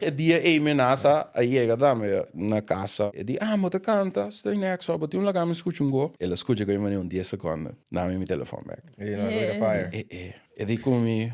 E dia ei menasa a yega tambe na casa. E di, ah, bo ta canta? Stay next ho, bo tin un laga mi scucha un go? El a scucha cu e mane un dies seconde. Dame mi telefon bek. E no a fire. E, e. E di cu mi,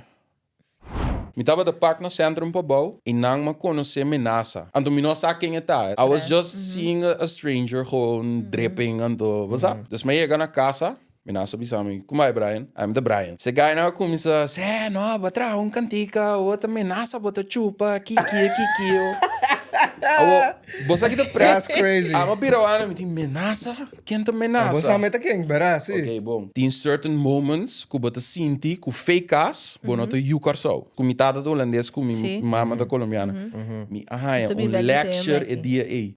Mi tabata pak na Centrum Pabou y nan m'a conoce Menasa. Anto mi no a sa ken e ta. I was just seeing a stranger gewoon dripping anto, bo sa? Dus mi a yega na casa. Menasa bisa mi, Kuma bai Brian? I'm the Brian. Se gainan a kuminsá, Sè, no, bo a traha un kantika, bo ta menasa, bo ta chupa, kikio, kikio. Awo, bo sa ki ta pret? That's crazy. Amo a bira wak, mi di, Menasa? Ken ta menasa? Bo sa mi ta ken, bèrdat, si. Ok, bon. Tin certain moments ku bo ta sinti ku fei kas, bo no ta yu Kòrsou. Ku mi tata ta hulandes, ku mi mama ta kolombiana. Mi a haña un lecture e dia ei.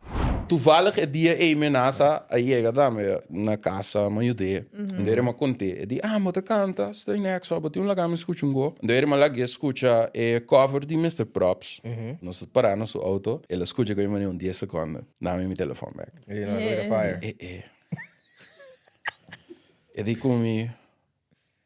Toevallig e dia ei menasa a yega tambe na casa m'a yud'é. Anto eri m'a cont'é. E di, ah, bo ta canta? Stay next ho, bo tin un laga mi scucha un go. Anto eri m'a lag'é scucha e cover di Mister Props. Nos a para na su auto, el a scucha cu e manera un dies seconde. Dame mi telefon bek. E no a fire. E, e. E di cu mi.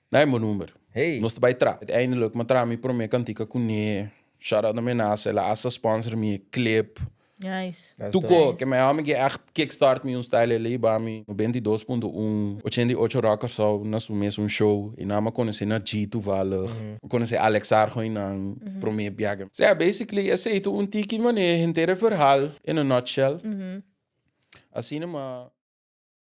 Dai bo number. Hey. Nos ta bai tra. Uiteindelijk m'a traha mi prome kantika kuné. Shout out na Menasa, el a hasta sponsor mi e clip. Nice. That's Tuko, dope. ke mi hòmi ke ègt kickstart mi un style el a hiba mi 92.1, 88 Rock Kòrsou na su mes un show. I nan m'a konosé na G toevallig. M'a konosé Alex Sargo i nan prome biaha. So yeah, basically esei ta un tiki manera henter e verhaal in a nutshell. Asina m'a.